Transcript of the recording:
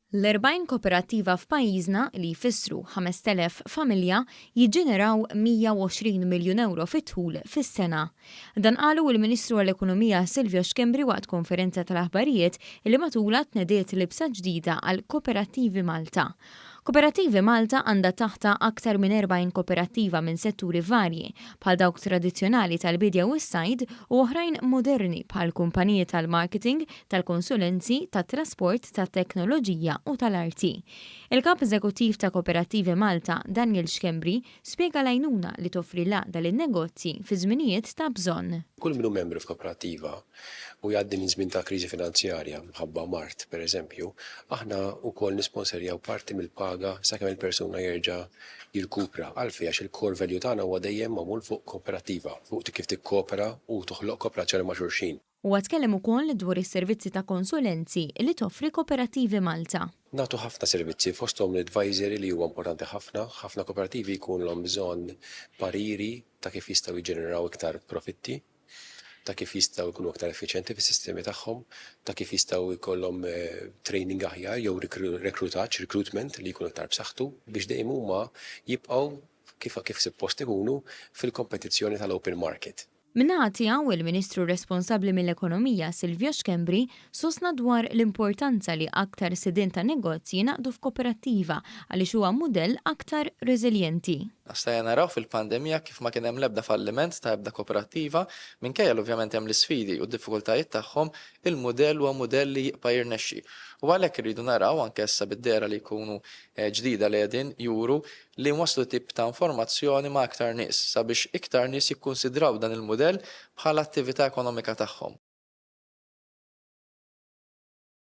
L-40 koperattiva f'pajjiżna, li jfissru 5,000 familja, jiġġeneraw 120 miljun ewro fid-dħul fis-sena. Dan qalu l-Ministru għall-Ekonomija Silvio Schembri waqt konferenza tal-aħbarijiet li matulha tnediet libsa ġdida għal Koperattivi Malta. Koperattivi Malta għandha taħtha aktar minn 40 koperattiva minn setturi varji, bħal dawk tradizzjonali tal-bidja u s-sajd u oħrajn moderni bħal kumpaniji tal-marketing, tal-konsulenzi, tat-trasport, tat-teknoloġija u tal-arti. Il-Kap Eżekuttiv ta' Koperattivi Malta, Daniel Schembri, spjega l-għajnuna li toffri l-għaqda lin-negozji fi żminijiet ta' bżonn. Kull min hu membru f'koperattiva u jgħaddi minn żmien ta' kriżi finanzjarja minħabba mard, pereżempju, aħna wkoll nisponserjaw parti mill-paga sakemm il-persuna jerġa' jirkupra. Għalfejn? Għax il-core value tagħna huwa dejjem magħmul fuq koperattiva, fuq kif tikkopera u toħloq kooperazzjoni ma' xulxin. Huwa tkellem ukoll dwar is-servizzi ta' konsulenzi li toffri Koperattivi Malta. Nagħtu ħafna servizzi, fosthom l-advisory li huwa importanti ħafna. Ħafna koperattivi jkunlhom bżonn pariri ta' kif jistgħu jiġġeneraw iktar profitti, ta' kif jistgħu jkunu aktar effiċjenti fis-sistemi tagħhom, ta' kif jistgħu jkollhom training aħjar jew rekrutaġġ, recruitment li jkun iktar b'saħħtu biex dejjem huma jibqgħu kif suppost ikunu fil-kompetizzjoni tal-open market. Min-naħa tiegħu, il-Ministru responsabbli mill-Ekonomija Silvio Schembri sostna dwar l-importanza li aktar sidien ta' negozji jingħaqdu f'koperattiva għaliex huwa mudell aktar reżiljenti. Stajna naraw fil-pandemija kif ma kien hemm l-ebda falliment ta' ebda koperattiva, minkejja li ovvjament hemm l-isfidi u d-diffikultajiet tagħhom, il-mudell huwa mudell li jibqa' jirnexxi. U għalhekk irridu naraw anke issa bid-dehra li jkunu ġdida li qegħdin juru li nwasslu tip ta' informazzjoni ma' aktar nies sabiex iktar nies jikkunsidraw dan il-mudell bħala attività ekonomika tagħhom.